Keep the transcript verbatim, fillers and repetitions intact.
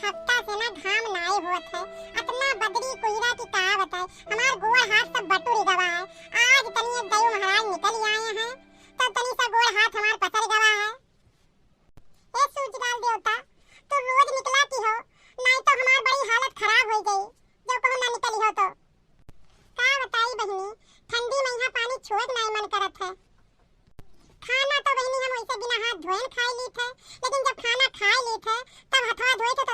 हफ्ता से ना घाम नाई होत है, अतना बदरी कोहरा की का बताई, हमार गोड़ हाथ सब बटुरी गवा है। आज तनी एक दयो महाराज निकल आए हैं, तो तनी सा गोड़ हाथ हमार पसर गवा है। ए सूरज गाल देवता, तू रोज निकला की हो, नाई तो हमार बड़ी हालत खराब हो गई, जब कहूँ ना निकली हो तो। का बताई बहिनी, ठंडी में यहाँ पानी छुए के नाई मन करत है। खाना तो बहिनी हम वैसे बिना हाथ धोए न खाए लीत है, लेकिन जब खाना खाए लीत है, तब हथवा धोए थे तो